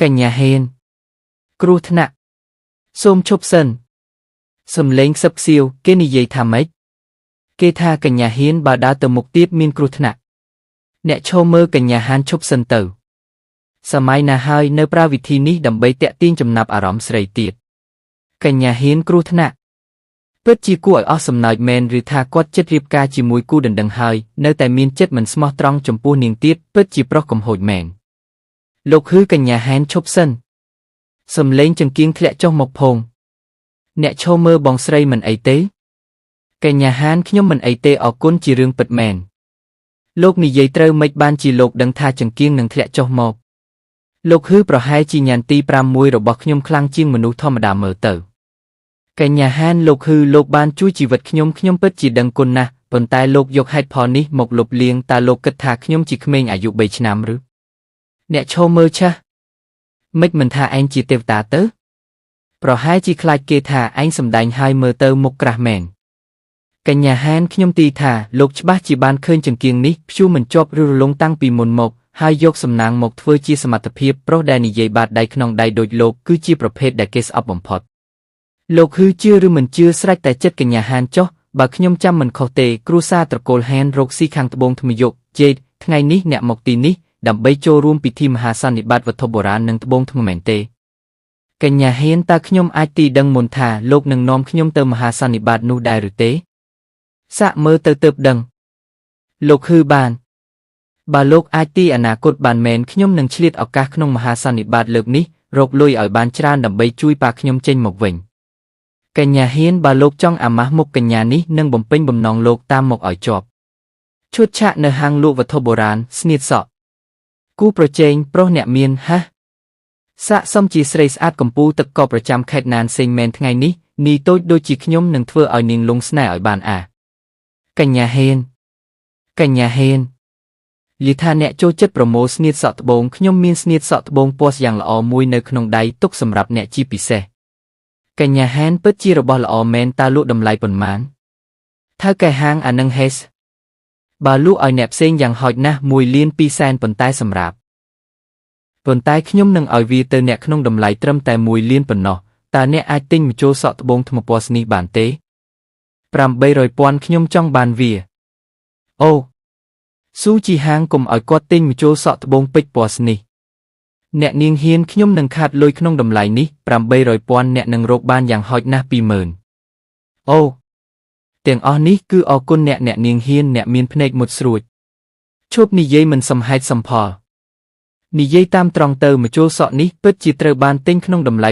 កញ្ញាហ៊ានគ្រោះថ្នាក់សូមឈប់សិនសំឡេងខ្សឹបខ្សៀវគេនិយាយថាម៉េចគេថាកញ្ញាហ៊ានបើដើរទៅមុខទៀតមានគ្រោះថ្នាក់អ្នកឈរមើលកញ្ញាហានឈប់សិនទៅសម័យណាហើយនៅប្រើវិធីនេះដើម្បីតាក់ទាញចំណាប់អារម្មណ៍ស្រីទៀតកញ្ញាហ៊ានគ្រោះថ្នាក់ពិតជាគួរឲ្យអស់សំណើចមែនឬថាគាត់ចិត្តរៀបការជាមួយគូដណ្ដឹងហើយនៅតែមានចិត្តមិនស្មោះត្រង់ចំពោះនាងទៀតពិតជាប្រុសកំហូចមែនលោកហ៊ឺកញ្ញាហានឈប់សិនសំឡេងចង្គៀងធ្លាក់ចុះមកផងអ្នកឈរមើលបងស្រីមិនអីទេកញ្ញាហានខ្ញុំមិនអីទេអរគុណជារឿងពិតមែនលោកនិយាយត្រូវមិនបានជាលោកដឹងថាចង្គៀងនឹងធ្លាក់ចុះមកលោកហ៊ឺប្រហែលជាញ៉ានទី6របស់ខ្ញុំខ្លាំងជាងមនុស្សធម្មតាមើលទៅកញ្ញាហានលោកហ៊ឺលោកបានជួយជីវិតខ្ញុំខ្ញុំពិតជាដឹងគុណណាស់ប៉ុន្តែលោកយកហេតុផលនេះមកលុបលាងតើលោកគិតថាខ្ញុំជាក្មេងអាយុ3ឆ្នាំឬអ្នកឈរមើលឆាស់មិនមិនថាឯងជាទេវតាទៅប្រហែលជាខ្លាចគេថាឯងសំដែងហើយមើលទៅមុខក្រាស់មែនកញ្ញាហានខ្ញុំទីថាលោកច្បាស់ជាបានឃើញចង្គៀងនេះព្យួរមិនជាប់ឬរលងតាំងពីមុនមកហើយយកសំណាងមកធ្វើជាសមត្ថភាពប្រុសដែលនិយាយបាតដៃក្នុងដៃដូចលោកគឺជាប្រភេទដែលគេស្អប់បំផុតលោកហ៊ឺជឿឬមិនជឿស្រេចតែចិត្តកញ្ញាហានចុះបើខ្ញុំចាំមិនខុសទេគ្រួសារត្រកូលហានរកស៊ីខាងត្បូងថ្មយុកជេតថ្ងៃនេះអ្នកមកទីនេះដើម្បីចូលរួមពិធីមហាសន្និបាតវត្ថុបុរាណនិងត្បូងថ្មមែនទេកញ្ញាហ៊ានតើខ្ញុំអាចទីដឹងមុនថាលោកនឹងនាំខ្ញុំទៅមហាសន្និបាតនោះដែរឬទេសាកមើលទៅទើបដឹងលោកហ៊ឺបានបើលោកអាចទីអនាគតបានមែនខ្ញុំនឹងឆ្លៀតឱកាសក្នុងមហាសន្និបាតលើកនេះរកលុយឲ្យបានច្រើនដើម្បីជួយប៉ាខ្ញុំចេញមកវិញកញ្ញាហ៊ានបើលោកចង់អាម៉ាស់មុខកញ្ញានេះនឹងបំពេញបំណងលោកតាមមកឲ្យជាប់ឈុតឆាកនៅហាងលក់វត្ថុបុរាណស្នៀតសក់គូប្រជែងប្រុសអ្នកមានហាសាកសមជាស្រីស្អាតកំពូលទឹកកប្រចាំខេត្តណានសេងមែនថ្ងៃនេះនីតូចដូចជាខ្ញុំនឹងធ្វើឲ្យនាងលងស្នេហ៍ឲ្យបានអាកញ្ញាហ៊ានកញ្ញាហ៊ានលីថាអ្នកចូលចិត្តប្រមូលស្នៀតសក់ត្បូងខ្ញុំមានស្នៀតសក់ត្បូងពណ៌យ៉ាងល្អមួយនៅក្នុងដៃទុកសម្រាប់អ្នកជាពិសេសកញ្ញាហានពិតជារបស់ល្អមែនតើលក់តម្លៃប៉ុន្មានថៅកែហាងអានឹងហេសបើលក់ឲ្យអ្នកផ្សេងយ៉ាងហោចណាស់1លាន2សែនប៉ុន្តែសម្រាប់ប៉ុន្តែខ្ញុំនឹងឲ្យវាទៅអ្នកក្នុងតម្លៃត្រឹមតែ1លានប៉ុណ្ណោះតើអ្នកអាចទិញម្ជុលសក់ត្បូងថ្មពណ៌នេះបានទេ800,000ខ្ញុំចង់បានវាអូស៊ូជីហាងកុំឲ្យគាត់ទិញម្ជុលសក់ត្បូងពេជ្រពណ៌នេះអ្នកនាងហ៊ានខ្ញុំនឹងខាតលុយក្នុងតម្លៃនេះ800,000អ្នកនឹងរកបានយ៉ាងហោចណាស់20,000អូទាំងអស់នេះគឺអរគុណអ្នកអ្នកនាងហ៊ានអ្នកមានភ្នែកមុតស្រួចឈប់និយាយមិនសមហេតុសមផលនិយាយតាមត្រង់ទៅម្ជុលសក់នេះពិតជាត្រូវបានទិញក្នុងតម្លៃ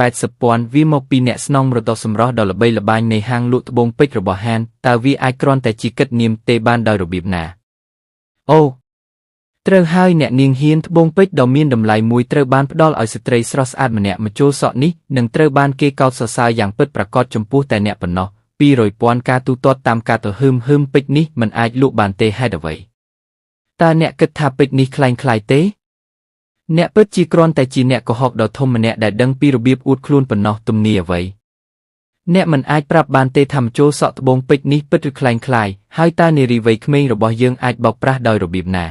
780,000វាមកពីអ្នកស្នងមរតកសម្រស់ដ៏ល្បីល្បាញនៃហាងលក់ត្បូងពេជ្ររបស់ហានតើវាអាចគ្រាន់តែជាកិត្តិនាមទេបានដោយរបៀបណាអូត្រូវហើយអ្នកនាងហ៊ានត្បូងពេជ្រដ៏មានតម្លៃមួយត្រូវបានផ្ដល់ឲ្យស្ត្រីស្រស់ស្អាតម្នាក់ម្ជុលសក់នេះនឹងត្រូវបានគេកោតសរសើរយ៉ាងពិតប្រាកដចំពោះតែអ្នកប៉ុណ្ណោះ200,000ការទូទាត់តាមការទៅហឹមហឹមពេជ្រនេះមិនអាចលក់បានទេហេតុអ្វីតើអ្នកគិតថាពេជ្រនេះក្លែងក្លាយទេអ្នកពិតជាគ្រាន់តែជាអ្នកកុហកដ៏ធំម្នាក់ដែលដឹងពីរបៀបអួតខ្លួនប៉ុណ្ណោះទំនីអ្វីអ្នកមិនអាចប្រាប់បានទេថាម្ជុលសក់ត្បូងពេជ្រនេះពិតឬក្លែងក្លាយហើយតើនារីវ័យក្មេងរបស់យើងអាចបោកប្រាស់ដោយរបៀបណា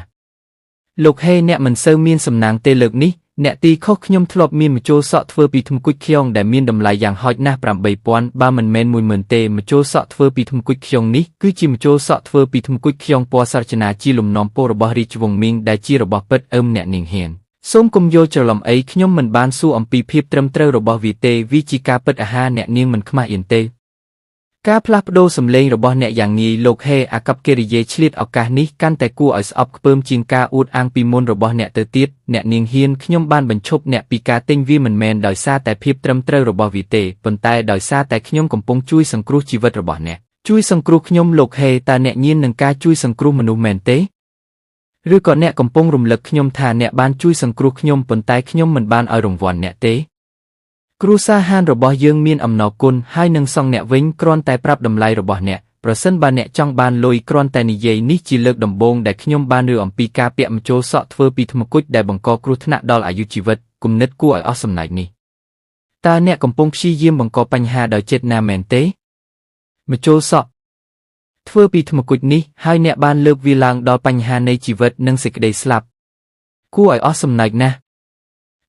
លោកហេអ្នកមិនសូវមានសំណាងទេលើកនេះអ្នកទីខុសខ្ញុំធ្លាប់មានម្ជុលសក់ធ្វើពីថ្មគុជខ្យងដែលមានតម្លៃយ៉ាងហោចណាស់8000បើមិនមែន10000ទេម្ជុលសក់ធ្វើពីថ្មគុជខ្យងនេះគឺជាម្ជុលសក់ធ្វើពីថ្មគុជខ្យងពណ៌សរចនាជាលំនាំពណ៌របស់រាជវង្សមីងដែលជារបស់ពិតអឹមអ្នកនាងហ៊ានសូមកុំយល់ច្រឡំអីខ្ញុំមិនបានសួរអំពីភាពត្រឹមត្រូវរបស់វាទេវាជាការពិតអាហារអ្នកនាងមិនខ្មាស់អៀនទេការផ្លាស់ប្ដូរសម្លេងរបស់អ្នកយ៉ាងងាយលោកហេអាកប្បកិរិយាឆ្លៀតឱកាសនេះកាន់តែគួរឲ្យស្អប់ខ្ពើមជាងការអួតអាងពីមុនរបស់អ្នកទៅទៀតអ្នកនាងហ៊ានខ្ញុំបានបញ្ឈប់អ្នកពីការទិញវាមិនមែនដោយសារតែភាពត្រឹមត្រូវរបស់វាទេប៉ុន្តែដោយសារតែខ្ញុំកំពុងជួយសង្គ្រោះជីវិតរបស់អ្នកជួយសង្គ្រោះខ្ញុំលោកហេតើអ្នកញៀននឹងការជួយសង្គ្រោះមនុស្សមែនទេឬក៏អ្នកកំពុងរំលឹកខ្ញុំថាអ្នកបានជួយសង្គ្រោះខ្ញុំប៉ុន្តែខ្ញុំមិនបានឲ្យរង្វាន់អ្នកទេគ្រួសារហានរបស់យើងមានអំណរគុណហើយនឹងសងអ្នកវិញគ្រាន់តែប្រាប់តម្លៃរបស់អ្នកប្រសិនបើអ្នកចង់បានលុយគ្រាន់តែនិយាយនេះជាលើកដំបូងដែលខ្ញុំបានឮអំពីការពាក់ម្ជុលសក់ធ្វើពីថ្មគុជដែលបង្កគ្រោះថ្នាក់ដល់អាយុជីវិតគំនិតគួរឲ្យអស់សំណើចនេះតើអ្នកកំពុងព្យាយាមបង្កបញ្ហាដោយចេតនាមែនទេម្ជុលសក់ធ្វើពីថ្មគុជនេះហើយអ្នកបានលើកវាឡើងដល់បញ្ហានៃជីវិតនិងសេចក្តីស្លាប់គួរឲ្យអស់សំណើចណាស់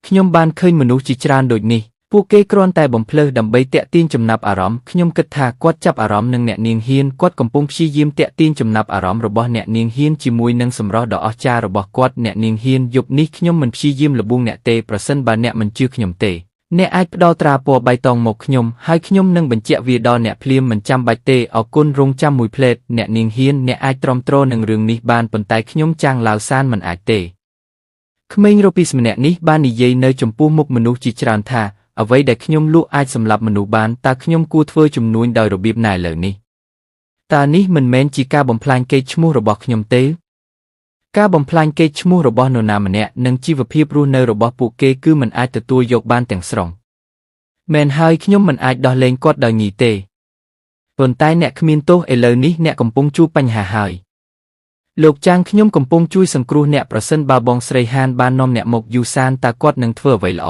ខ ខ្ញុំបានឃើញមនុស្សជាច្រើនដូចនេះពួកគេគ្រាន់តែបំភ្លើសដើម្បីទាក់ទាញចំណាប់អារម្មណ៍ខ្ញុំគិតថាគាត់ចាប់អារម្មណ៍នឹងអ្នកនាងហ៊ានគាត់កំពុងព្យាយាមទាក់ទាញចំណាប់អារម្មណ៍របស់អ្នកនាងហ៊ានជាមួយនឹងសម្រស់ដ៏អស្ចារ្យរបស់គាត់អ្នកនាងហ៊ានយប់នេះខ្ញុំមិនព្យាយាមល្បួងអ្នកទេប្រសិនបើអ្នកមិនជឿខ្ញុំទេអ្នកអាចផ្ដល់ត្រាពណ៌បៃតងមកខ្ញុំហើយខ្ញុំនឹងបញ្ជាក់វាដល់អ្នកភ្លាមមិនចាំបាច់ទេអរគុណរងចាំមួយភ្លែតអ្នកនាងហ៊ានអ្នកអាចទ្រាំទ្រនឹងរឿងនេះបានប៉ុន្តែខ្ញុំចាំងឡាវសានមិនអាចទេក្មេងរ៉ូពីសម្នាក់នេះបាននិយាយនៅចំពោះមុខមនុស្សជាច្រើនថាអ្វីដែលខ្ញុំលក់អាចសម្លាប់មនុស្សបានតើខ្ញុំគួរធ្វើជំនួញដោយរបៀបណាឥឡូវនេះតើនេះមិនមែនជាការបំផ្លាញកេរ្តិ៍ឈ្មោះរបស់ខ្ញុំទេការបំផ្លាញកេរ្តិ៍ឈ្មោះរបស់នរណាម្នាក់និងជីវភាពរស់នៅរបស់ពួកគេគឺមិនអាចទទួលយកបានទាំងស្រុងមែនហើយខ្ញុំមិនអាចដោះលែងគាត់ដោយងាយទេប៉ុន្តែអ្នកគ្មានទោសឥឡូវនេះអ្នកកំពុងជួបបញ្ហាហើយលោកចាងខ្ញុំកំពុងជួយសង្គ្រោះអ្នកប្រសិនបើបងស្រីហានបាននាំអ្នកមកយូសានតើគាត់នឹងធ្វើអ្វីល្អ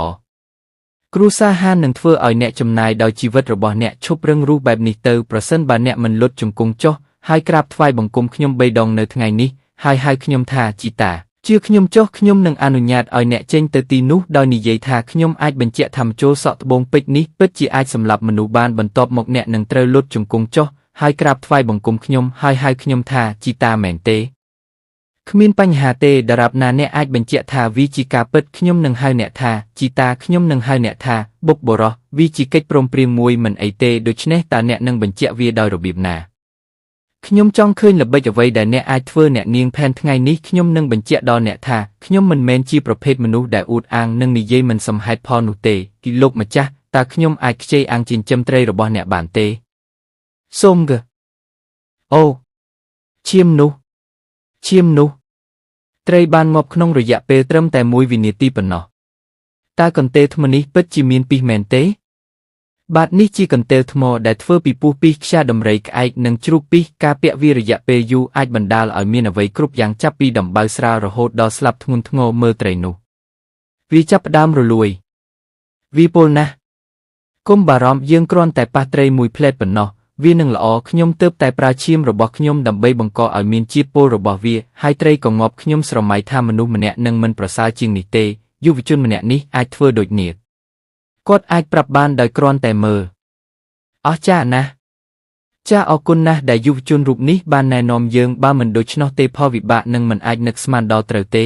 គ្រួសារហាននឹងធ្វើឲ្យអ្នកចំណាយដោយជីវិតរបស់អ្នកឈប់រឹងរូសបែបនេះទៅប្រសិនបើអ្នកមិនលុតជង្គង់ចុះហើយក្រាបថ្វាយបង្គំខ្ញុំបីដងនៅថ្ងៃនេះហើយហៅខ្ញុំថាជីតាជឿខ្ញុំចុះខ្ញុំនឹងអនុញ្ញាតឲ្យអ្នកចេញទៅទីនោះដោយនិយាយថាខ្ញុំអាចបញ្ជាក់ថាម្ជុលសក់ត្បូងពេជ្រនេះពិតជាអាចសម្លាប់មនុស្សបានបន្ទាប់មកអ្នកនឹងត្រូវលុតជង្គង់ចុះហើយក្រាបថ្វាយបង្គំខ្ញុំហើយហៅខ្ញុំថាជីតាមែនទេគ្មានបញ្ហាទេដរាបណាអ្នកអាចបញ្ជាក់ថាវាជាការពិតខ្ញុំនឹងហៅអ្នកថាជីតាខ្ញុំនឹងហៅអ្នកថាបុព្វបុរសវាជាកិច្ចព្រមព្រៀងមួយមិនអីទេដូច្នេះតើអ្នកនឹងបញ្ជាក់វាដោយរបៀបណាខ្ញុំចង់ឃើញល្បិចអ្វីដែលអ្នកអាចធ្វើអ្នកនាងផែនថ្ងៃនេះខ្ញុំនឹងបញ្ជាក់ដល់អ្នកថាខ្ញុំមិនមែនជាប្រភេទមនុស្សដែលអួតអាងនិងនិយាយមិនសមហេតុផលនោះទេគីលោកម្ចាស់តើខ្ញុំអាចខ្ចីអាងចិញ្ចឹមត្រីរបស់អ្នកបានទេសូមហ្គអូឈាមនោះឈាមនោះត្រីបានងាប់ក្នុងរយៈពេលត្រឹមតែ1វិនាទីប៉ុណ្ណោះតើកន្ទេលថ្មនេះពិតជាមានពិសមែនទេបាទនេះជាកន្ទេលថ្មដែលធ្វើពីពស់ពិសខ្យាដំរីក្អែកនិងជ្រូកពិសការពាក់វារយៈពេលយូរអាចបណ្ដាលឲ្យមានអ្វីគ្រប់យ៉ាងចាប់ពីដំបៅស្រាលរហូតដល់ស្លាប់ធ្ងន់ធ្ងរមើលត្រីនោះវាចាប់ផ្ដើមរលួយវាពុលណាស់គុំបារម្ភយើងគ្រាន់តែប៉ះត្រីមួយភ្លែតប៉ុណ្ណោះវានឹងល្អខ្ញុំទើបតែប្រើឈាមរបស់ខ្ញុំដើម្បីបង្កឲ្យមានជាតិពុលរបស់វាហើយត្រីក៏ងាប់ខ្ញុំស្រមៃថាមនុស្សម្នាក់នឹងមិនប្រសើរជាងនេះទេយុវជនម្នាក់នេះអាចធ្វើដូចនេះគាត់អាចប្រាប់បានដោយគ្រាន់តែមើលអស្ចារ្យណាស់ចាអរគុណណាស់ដែលយុវជនរូបនេះបានណែនាំយើងបើមិនដូច្នោះទេផលវិបាកនឹងមិនអាចនឹកស្មានដល់ត្រូវទេ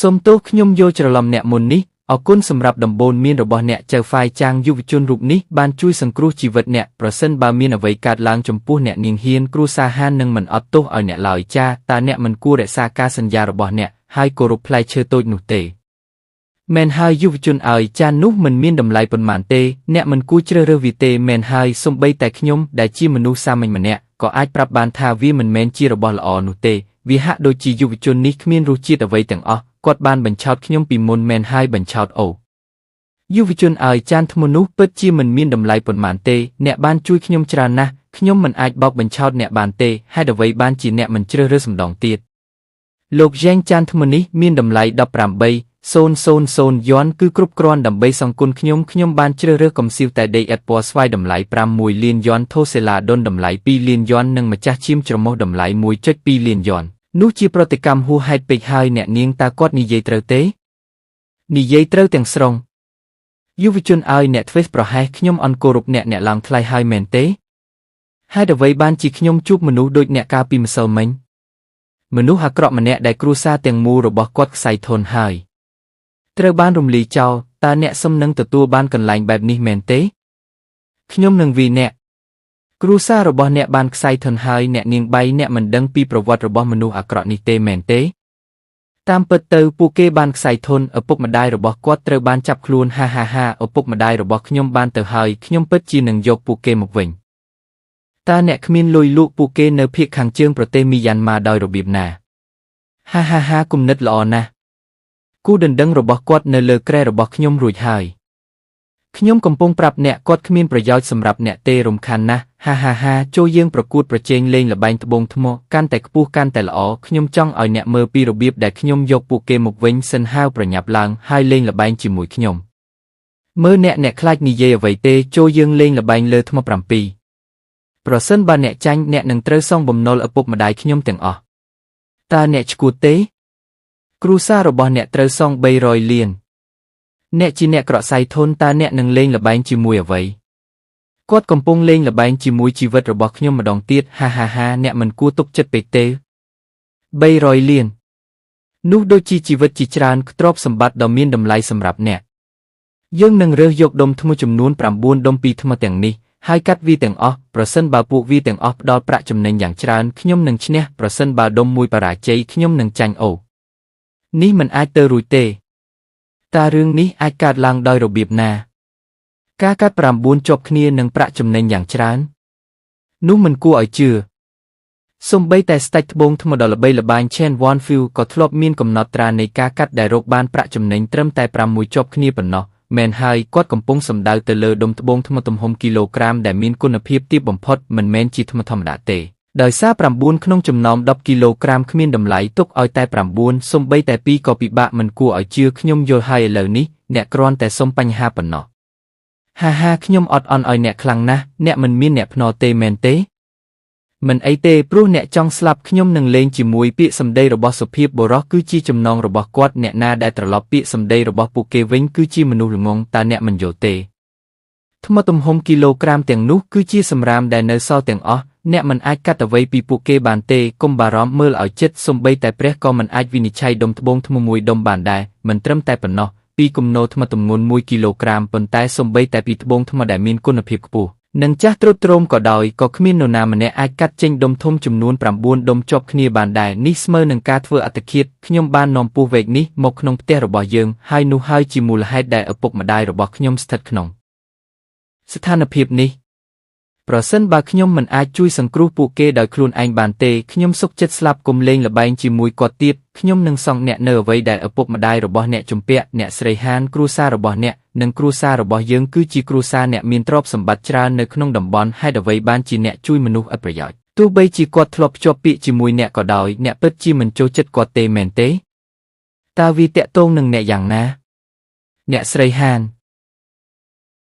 សូមទោសខ្ញុំយល់ច្រឡំអ្នកមុននេះអរគុណសម្រាប់ដំបូន្មានរបស់អ្នកចៅហ្វាយចាងយុវជនរូបនេះបានជួយសង្គ្រោះជីវិតអ្នកប្រសិនបើមានអ្វីកើតឡើងចំពោះអ្នកនាងហ៊ានគ្រួសារហាននឹងមិនអត់ទោសឲ្យអ្នកឡើយចាតើអ្នកមិនគួររក្សាការសន្យារបស់អ្នកហើយគោរពផ្លែឈើតូចនោះទេមែនហើយយុវជនឲ្យចាននោះមិនមានតម្លៃប៉ុន្មានទេអ្នកមិនគួរជ្រើសរើសវាទេមែនហើយសូម្បីតែខ្ញុំដែលជាមនុស្សសាមញ្ញម្នាក់ក៏អាចប្រាប់បានថាវាមិនមែនជារបស់ល្អនោះទេវាហាក់ដូចជាយុវជននេះគ្មានរសជាតិអ្វីទាំងអស់គាត់បានបញ្ឆោតខ្ញុំពីមុនមែនហើយបញ្ឆោតអូយុវជនឲ្យចានថ្មនោះពិតជាមិនមានតម្លៃប៉ុន្មានទេអ្នកបានជួយខ្ញុំច្រើនណាស់ខ្ញុំមិនអាចបោកបញ្ឆោតអ្នកបានទេហេតុអ្វីបានជាអ្នកមិនជ្រើសរើសម្ដងទៀតលោកយ៉ែងចានថ្មនេះមានតម្លៃ18,000យ័នគឺគ្រប់គ្រាន់ដើម្បីសង្គមខ្ញុំខ្ញុំបានជ្រើសរើសកំសៀវតែដីឥដ្ឋពណ៌ស្វាយតម្លៃ6លានយ័នថូសេឡាដុនតម្លៃ2លានយ័ននិងម្ចាស់ឈាមច្រមុះតម្លៃ 1.2 លានយ័ននោះជាប្រតិកម្មហួសហេតុពេកហើយអ្នកនាងតើគាត់និយាយត្រូវទេនិយាយត្រូវទាំងស្រុងយុវជនឲ្យអ្នកធ្វេសប្រហែសខ្ញុំអន់គោរពអ្នកអ្នកឡើងថ្លៃហើយមែនទេហេតុអ្វីបានជាខ្ញុំជួបមនុស្សដូចអ្នកកាលពីម្សិលមិញមនុស្សអាក្រក់ម្នាក់ដែលគ្រួសារទាំងមូលរបស់គាត់ខ្សែធនហើយត្រូវបានរំលាយចោលតើអ្នកសុំនឹងទទួលបានកន្លែងបែបនេះមែនទេខ្ញុំនឹងវីអ្នកគ្រួសាររបស់អ្នកបានខ្សែធនហើយអ្នកនាងបីអ្នកមិនដឹងពីប្រវត្តិរបស់មនុស្សអាក្រក់នេះទេមែនទេតាមពិតទៅពួកគេបានខ្សែធនឪពុកម្ដាយរបស់គាត់ត្រូវបានចាប់ខ្លួនហាហាហាឪពុកម្ដាយរបស់ខ្ញុំបានទៅហើយខ្ញុំពិតជានឹងយកពួកគេមកវិញតើអ្នកគ្មានលុយលក់ពួកគេនៅភាគខាងជើងប្រទេសមីយ៉ាន់ម៉ាដោយរបៀបណាហាហាហាគំនិតល្អណាស់គូដណ្ដឹងរបស់គាត់នៅលើគ្រែរបស់ខ្ញុំរួចហើយខ្ញុំកំពុងប្រាប់អ្នកគាត់គ្មានប្រយោជន៍សម្រាប់អ្នកទេរំខានណាស់ហាហាហាចូលយើងប្រកួតប្រជែងលេងល្បែងត្បូងថ្មកាន់តែខ្ពស់កាន់តែល្អខ្ញុំចង់ឲ្យអ្នកមើលពីរបៀបដែលខ្ញុំយកពួកគេមកវិញសិនហាវប្រញាប់ឡើងហើយលេងល្បែងជាមួយខ្ញុំមើលអ្នកអ្នកខ្លាចនិយាយអ្វីទេចូលយើងលេងល្បែងលើថ្ម7ប្រសិនបើអ្នកចាញ់អ្នកនឹងត្រូវសងបំណុលឪពុកម្ដាយខ្ញុំទាំងអស់តើអ្នកឈួតទេគ្រួសាររបស់អ្នកត្រូវសង300លាន អ្នកជាអ្នកក្រក់សៃធនតើអ្នកនឹងលេងល្បែងជាមួយអ្វីគាត់កំពុងលេងល្បែងជាមួយជីវិតរបស់ខ្ញុំម្ដងទៀតហាហាហាអ្នកមិនគួរទុកចិត្តពេកទេ300លាននោះដូចជាជីវិតជាច្រើនទ្រព្យសម្បត្តិដ៏មានតម្លៃសម្រាប់អ្នកយើងនឹងរើសយកដុំថ្មចំនួន9ដុំពីថ្មទាំងនេះហើយកាត់វាទាំងអស់ប្រសិនបើពួកវាទាំងអស់ផ្ដល់ប្រាក់ចំណេញយ៉ាងច្រើនខ្ញុំនឹងឈ្នះប្រសិនបើដុំមួយបរាជ័យខ្ញុំនឹងចាញ់អូនេះមិនអាចទៅរួចទេតើរឿងនេះអាចកើតឡើងដោយរបៀបណាការកាត់9ជាប់គ្នានឹងប្រាក់ចំណេញយ៉ាងច្រើននោះមិនគួរឲ្យជឿសូម្បីតែស្ដេចត្បូងថ្មដ៏ល្បីល្បាញ Chen Wanfu ក៏ធ្លាប់មានកំណត់ត្រានៃការកាត់ដែលរកបានប្រាក់ចំណេញត្រឹមតែ6ជាប់គ្នាប៉ុណ្ណោះមែនហើយគាត់កំពុងសំដៅទៅលើដុំត្បូងថ្មទំហំគីឡូក្រាមដែលមានគុណភាពទាបបំផុតមិនមែនជាថ្មធម្មតាទេដោយសារ9ក្នុងចំណោម10គីឡូក្រាមគ្មានតម្លៃទុកឲ្យតែ9សូម្បីតែ2ក៏ពិបាកមិនគួរឲ្យជឿខ្ញុំយល់ហើយឥឡូវនេះអ្នកគ្រាន់តែសុំបញ្ហាប៉ុណ្ណោះហាហាខ្ញុំអត់អន់ឲ្យអ្នកខ្លាំងណាស់អ្នកមិនមានអ្នកភ្នាល់ទេមែនទេមិនអីទេព្រោះអ្នកចង់ស្លាប់ខ្ញុំនឹងលេងជាមួយពាក្យសម្ដីរបស់សុភាពបុរសគឺជាចំណងរបស់គាត់អ្នកណាដែលត្រឡប់ពាក្យសម្ដីរបស់ពួកគេវិញគឺជាមនុស្សល្ងងតើអ្នកមិនយល់ទេថ្មទំហំគីឡូក្រាមទាំងនោះគឺជាសម្រាមដែលនៅសល់ទាំងអស់អ្នកមិនអាចកាត់អ្វីពីពួកគេបានទេកុំបារម្ភមើលឲ្យចិត្តសំបីតែព្រះក៏មិនអាចវិនិច្ឆ័យដុំត្បូងថ្មមួយដុំបានដែរមិនត្រឹមតែប៉ុណ្ណោះពីគំនរថ្មទម្ងន់1គីឡូក្រាមប៉ុន្តែសំបីតែពីត្បូងថ្មដែលមានគុណភាពខ្ពស់និងចាស់ទ្រុឌទ្រោមក៏ដោយក៏គ្មាននរណាម្នាក់អាចកាត់ចេញដុំធំចំនួន9ដុំជាប់គ្នាបានដែរនេះស្មើនឹងការធ្វើអត្តឃាតខ្ញុំបាននាំពស់វែកនេះមកក្នុងផ្ទះរបស់យើងហើយនោះហើយជាមូលហេតុដែលឪពុកម្ដាយរបស់ខ្ញុំស្ថិតក្នុងស្ថានភាពនេះប្រសិនបើខ្ញុំមិនអាចជួយសង្គ្រោះពួកគេដោយខ្លួនឯងបានទេខ្ញុំសុខចិត្តស្លាប់គុំលេងល្បែងជាមួយគាត់ទៀតខ្ញុំនឹងសងអ្នកនៅអ្វីដែលឪពុកម្ដាយរបស់អ្នកជំពាក់អ្នកស្រីហានគ្រួសាររបស់អ្នកនិងគ្រួសាររបស់យើងគឺជាគ្រួសារអ្នកមានទ្រព្យសម្បត្តិច្រើននៅក្នុងតំបន់ហេតុអ្វីបានជាអ្នកជួយមនុស្សឥតប្រយោជន៍ទោះបីជាគាត់ធ្លាប់ភ្ជាប់ពាក្យជាមួយអ្នកក៏ដោយអ្នកពិតជាមិនចូលចិត្តគាត់ទេមែនទេតើវាតាក់ទងនឹងអ្នកយ៉ាងណាអ្នកស្រីហាន